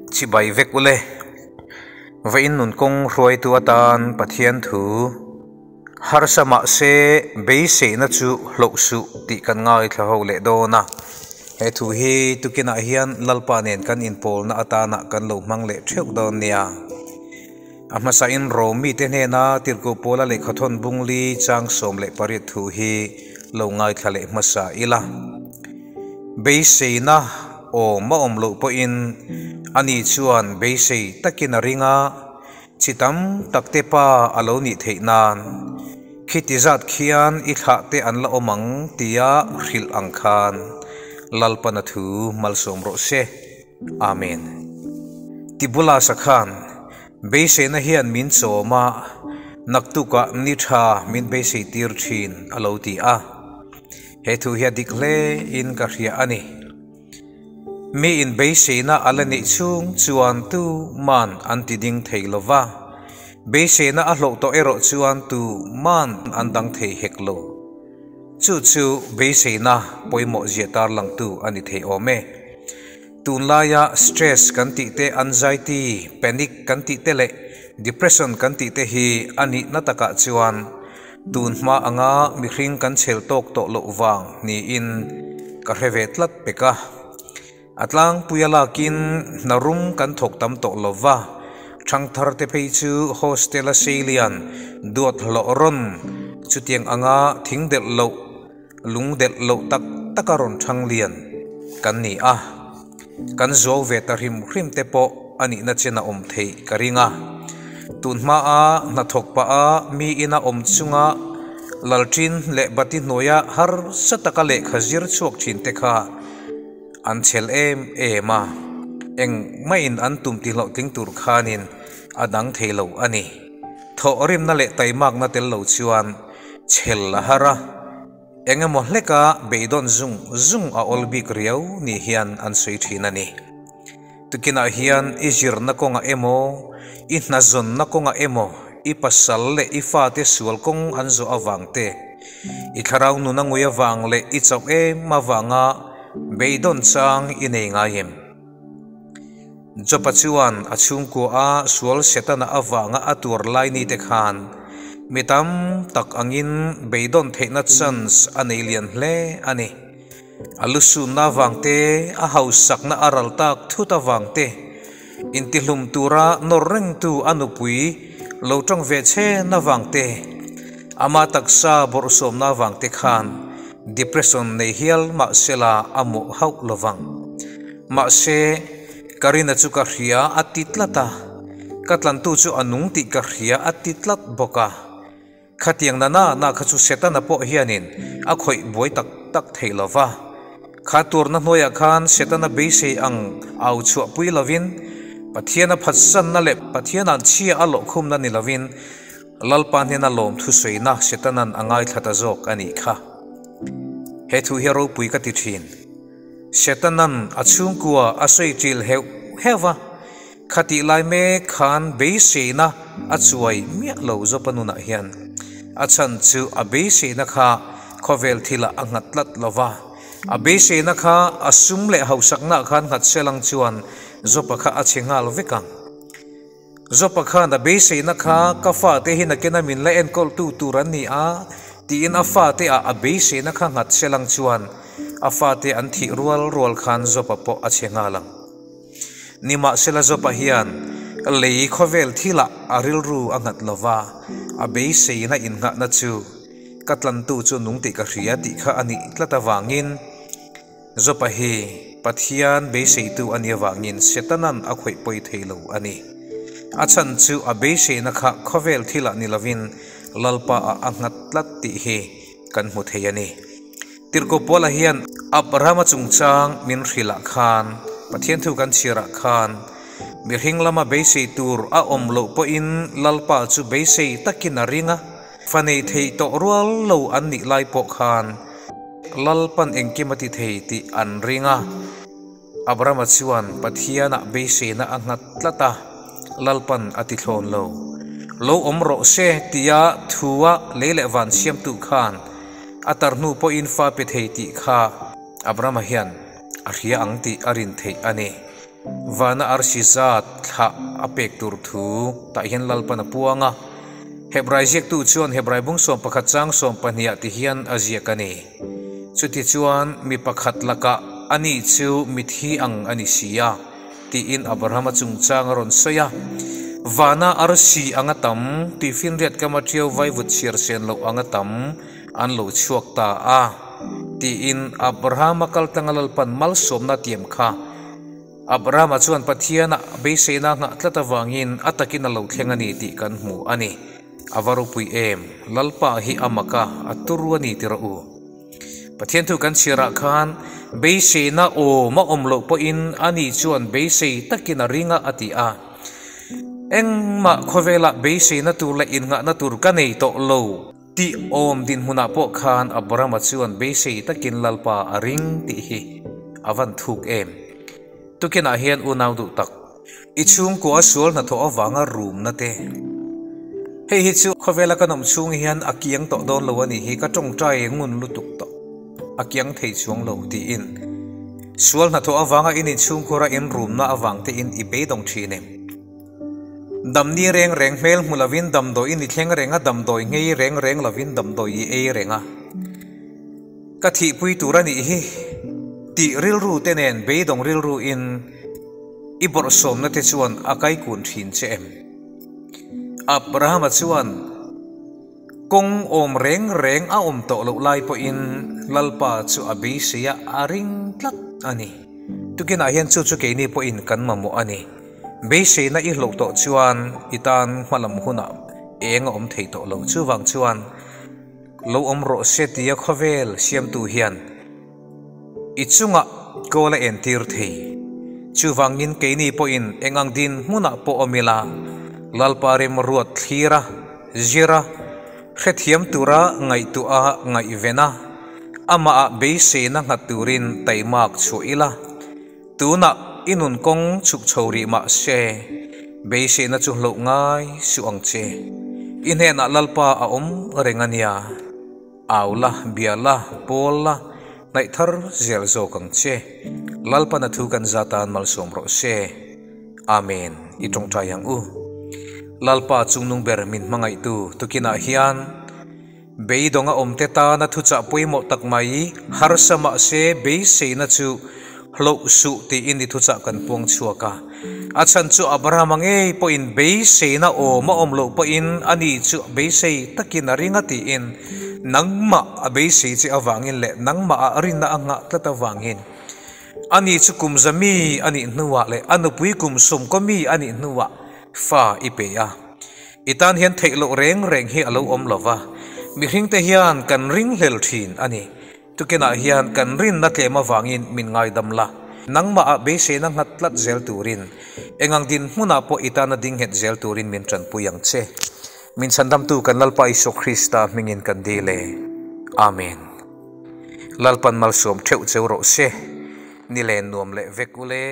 Chibai vek ule. Vawiin nun kawng hruaitu atan Pathian thu harsa mah se beiseihna chu hloh suh tih kan ngaithla ho leh dawn a. He thu hi tukinah hian Lalpa nen kan inpawlna atana kan lo hmang leh theuh dawn nia. A hmasain Rom mite hnena Tirhkoh Paula lehkhathawn bungli chang 18 thu hi lo ngaithla leh hmasa ila. Beiseina awm a awm loh pawhin ani chuan beisei takin a ring a, chi tam takte pa a lo nih theih nan khiti zat khian i thlah te an la awm ang tia hrilh ang khan Lalpana thu malsawm rawh se. Amen. Tibula sakhan beiseina hian min chawm a, naktukah ni tha min beisei tir thin a lo ti a. He thu hi a dik hle in ka hria a ni. Mi in beiseina a la neih chhung chuan tu man an ti ding thei lo va, beiseina a hlawh tawh erawh chuan tu man an dang thei hek lo. Chu chu beiseina pawimawh zia tarlangtu a ni thei awm e. Tunlaia stress kan tih te, anxiety, panic kan tih te leh depression kan tih te hi a nihna takah chuan tun hma anga mihring kan chhel tawk tawh loh vang niin ka hre ve tlat pek a. A tlangpuia lakin hna rum kan thawk tam tawh lo va, thangthar te phei chu hostel a seilian duat hlawh rawn chutiang anga thing delh loh lung delh loh tak taka rawn thang lian kan ni a. Kan zuau ve ta hrim hrim te pawh a nihna chen a awm theih ka ring a. Tun hmaa hnathawk pah a mi ina awm chunga lalṭin leh bati hnuaia harsa taka lehkha zir chhuak ṭhin te kha an chhel em em a, eng maiin an tum tihhlawhtling tur khanin a dang thei lo a ni. Thawhrimna leh taimakna tel lo chuan chhel a har a, eng emaw hleka beidawn zung zung a awl bik riau ni hian an sawi thin a ni. Tukinah hian i zirna kawngah emaw, i hnazawnna kawngah emaw, i pasal leh i fate sual kawng an zawh avang te, i thlarau nun a ngui avang leh i chauh em avanga beidawn chang i nei ngai em? Jopa chuan a chhungkua a sual Setana avanga a tuar lai ni te khan mi tam tak angin beidawn theihna chance a nei lian hle a ni. A lusunna avang te, a hausakna a ral tak thut avang te, intihlum tura nawr rengtu a nupui lo tawng ve chhen avang te, ama taksa bawrhsawmna avang te khan depression nei hial mahsela a mawh hauh lovang. Mahse, Karina chu ka hria a ti tlat a, ka tlantu chu a nung tih ka hria a ti tlat bawk a. Khatiang na na na kha chu Setana pawh hianin a khawih buai tak tak thei lo va. Kha turna hnuaiah khan Setana beisei ang au chhuahpui lovin, Pathiana phatsanna leh Pathiana'n chhia a lawhkhumna ni lovin, Lalpa hnena lawm thusawiina Setana'n a ngaithla ta zawk a nih kha. He thu hi a ropui ka ti thin. Setana'n a chhungkua a sawi ṭil heuh heuh va. Khatih lai mek khan beiseina a chuai miah lo Jopa nunah hian. A chhan chu a beiseina kha khawvel thilah a nghat tlat lo va. A beiseina kha a sum leh hausaknaah khan nghat selang chuan Jopa kha a chhe nghal vek ang. Jopa khan a beiseina kha ka fate hi nakin a min la enkawltu tur an ni a tiin a fate ah a beiseina kha nghat selang chuan a fate an thih rual rual khan Jopa pawh a chhe nghal ang. Nimahsela Jopa hian lei khawvel thilah a rilru a nghat lo va, a beiseina innghahna chu ka tlantu chu nung tih ka hria tih kha a nih tlat avangin Jopa hi Pathian beiseitu a nih avangin Setanan a khawih pawi thei lo a ni. A chhan chu a beiseina kha khawvel thilah ni lovin Lalpa ah a nghat tlat tih hi kan hmu thei a ni. Tirhkoh Paula hian Abrahama chungchang min hrilh ah khan, Pathian thu kan chhiar ah khan, mihring lama beisei tur a awm loh pawhin Lalpa chu beisei takin a ring a, fa nei thei tawh rual lo an nih lai pawh khan Lalpan engkim a ti thei tih an ring a. Abrahama chuan Pathianah beiseina a nghat tlat a, Lalpan a ti thlawn lo. Lo awm rawh se tia thua lei leh van siamtu khan a tar hnu pawhin fa pe thei tih kha Abrahama hian a hria ang tih a rin theih a ni. Vana arsi zat thlah a pek tur thu tah hian Lalpan a puang a. Hebrai ziaktu chuan Hebrai bung 11 chang 12 ah ti hian a ziak a ni. Chutichuan mi pakhat lakah ani chu mithi ang a ni si a, tiin Abrahama chungchang a rawn sawi a. Vana arsi anga tam, tuifinriat kama ṭiau vaivut chhiar sen loh anga tam an lo chhuak ta a, tiin Abrahama kaltlanga Lalpan malsawmna a tiam kha. Abrahama chuan Pathiana beiseina a nghah tlat avangin a takin a lo thleng a ni tih kan hmu a ni. A va ropui em! Lalpa hi a mak a, a turu a ni ti rawh u. Pathian thu kan chhiarah khan beiseina awm a awm loh pawhin ani chuan beisei takin a ring a a ti a. Engmah khawvelah beiseina tur leh innghahna tur ka nei tawh lo tih awm dinhmunah pawh khan Abrahama chuan beisei takin Lalpa a ring tih hi a van thuk em. Tukinah hian unau duh tak. I chhungkua sual hnathawh avanga rumna te. Hei hi chu khawvela kan awm chhung hian a kiang tawh dawn lo a nih hi, ka tawngtai ngun lutuk tawh, a kiang thei chuang lo tiin. Sual hnathawh avanga in inchhungkhura in rumna avang tein i beidawng thin em? Damni reng reng hmel hmu lovin damdawi in i thleng reng a, damdawi nghei reng reng lovin damdawi i ei reng a. Ka thihpui tur a nih hi tih rilru te nen beidawng rilru in i bawrhsawmna te chuan a kaikun thin che em? Abrahama chuan kawng awm reng reng a awm tawh loh lai pawhin Lalpa chu a beisei a, a ring tlat a ni. Tukinah hian chu chu keini pawhin kan mamawh a ni. Beiseina i hlauh tawh chuan i tan hmalam hunah eng a awm thei tawh lo. Chuvang chuan lo awm rawh se tia khawvel siamtu hian I chungah kawl a entir thei. Chuvangin keini pawhin eng ang din hmunah pawh awm ila, Lalpa remruat thlir a, zir a, hrethiam tura ngaihtuah a, ngaihven a, amahah beiseina nghat turin taimak chhuah ila, tunah i nun kawng chhuk chho rih mah se, beiseina chu hloh ngai suh ang che. I hnenah Lalpa a awm reng a nia. Au la, bia la, pawl la, hnaih thar zel zawk ang che. Lalpan a thu kan za tan malsawm rawh se. Amen. I tawngtai ang u. Lalpa chungnung ber min hmangaihtu tukinah hian beidawng a awmte tana thuchah pawimawh tak mai harsa mahse beiseina chu Hloh suh tiin i thuchah kan puang chhuak a. A chhan chu Abrahama ngei pawhin beiseina awm a awm loh pawhin ani chu beisei takin a ring a tiin nangmah a beisei che avangin leh nangmah a rinna a nghah tlat avangin ani chu kum za mi a nih hnuah leh a nupui kum sawmkaw mi a nih hnuah fa i pe a. I tan hian theih loh reng reng hi a lo awm lo va, mihringte hian kan ringhlel thin a ni. Tukinah hian kan rinna tlem avangin min ngaidam la, nangmahah beiseina nghat tlat zel turin, engang dinhmunah pawh i tana ding nghet zel turin min tanpui ang che. Min chhandamtu kan Lalpa Isua Krista hmingin kan dil e. Amen. Lalpan malsawm theuh cheu rawh se. Ni len nuam leh vek ule.